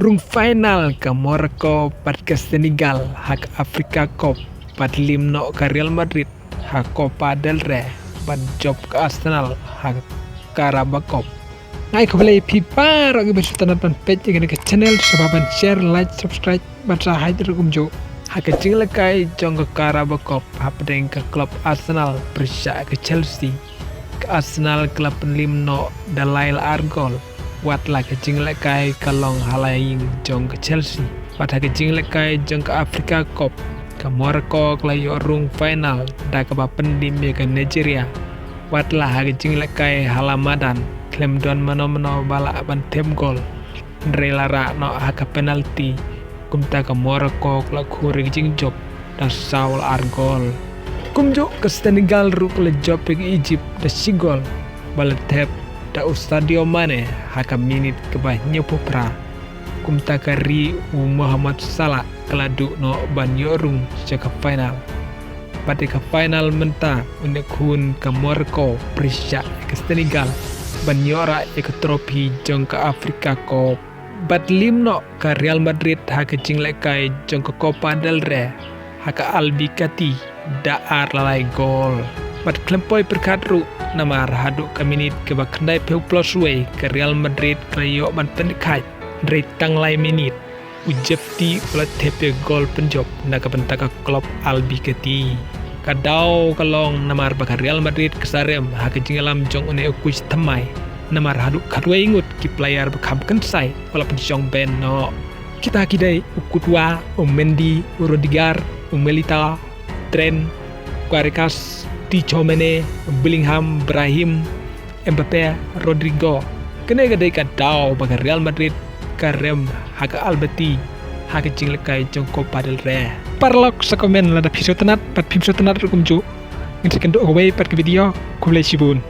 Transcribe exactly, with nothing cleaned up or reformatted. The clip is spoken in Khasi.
Rung final ka Morocco bad ka Senegal ha ka Africa Cup, bad lim noh ka Real Madrid ha Copa del Rey, bad jop ka Arsenal ha ka Carabao Cup. Nga ai khublei ïa phi baroh kiba sngewtynnat ban peit ïa kane ka channel, sngewbha ban share, like, subscribe bad sa hait ruh kumjuh. Ha ka jinglehkai jong ka Carabao Cup hapdeng ka club Arsenal pyrshah ka Chelsea, ka Arsenal ka la pynlim noh da lai la ar gol. Watla ka jinglehkai ka long ha la ïing jong ka Chelsea. Bad ha ka jinglehkai jong ka Africa Cup, ka Morocco ka la ïoh rung final da kaba pynlim ïa ka Nigeria. Watla ha ka jinglehkai ha la madan, khlem don mano mano ba lah ban thep gol, hynrei la rah noh ha ka penalty. Kumta ka Morocco ka la khur ïa ka jingjop da saw la ar gol. Kumjuh ka Senegal ruh ka la jop ïa ka Egypt da shi gol, ba la thep da u Sadio Mane ha ka minit kaba hynñiewphew phra. Kumta ka ri u Mohamed Salah ka la duh noh ban ïoh rung sha ka final. Bad ïa ka final mynta, une u khun ka Morocco pyrshah ïa ka Senegal ban ïoh rah ïa ka trophy jong ka Africa Cup. Bad lim noh ka Real Madrid ha ka jinglehkai jong ka Copa del Rey ha ka Al Biati da ar la lai gol. Bad khlem poi pyrkhat ruh, namar haduh ka minit kaba khyndaiphew plus wei ka Real Madrid ka la ïoh ban pynkhait, hynrei tang lai minit u Djefti u la thep ïa ka gol pynjop na ka bynta ka club Al Biati. Ka daw ka long namar ba ka Real Madrid ka sa rem ha ka jingïalam jong une u coach thymmai, namar haduh khatwei ngut ki player ba kham kynsai u la pynshong ban noh. Kita ki dei u Courtois, u Mendy, u Rudiger, u Militao, Trent, Fabregas, Tchouaméni, Bellingham, Brahim, Mbappe, Rodrygo. Kane ka dei ka daw ba ka Real Madrid ka rem ha ka Al Biati ha ka jinglehkai jong Copa del Rey. Paralok, sa comment lada phi sngewtynnat bad phim sngewtynnat ruh kumjuh. Ngin sa ïakynduh ha kawei pat ka video. Khublei shibun.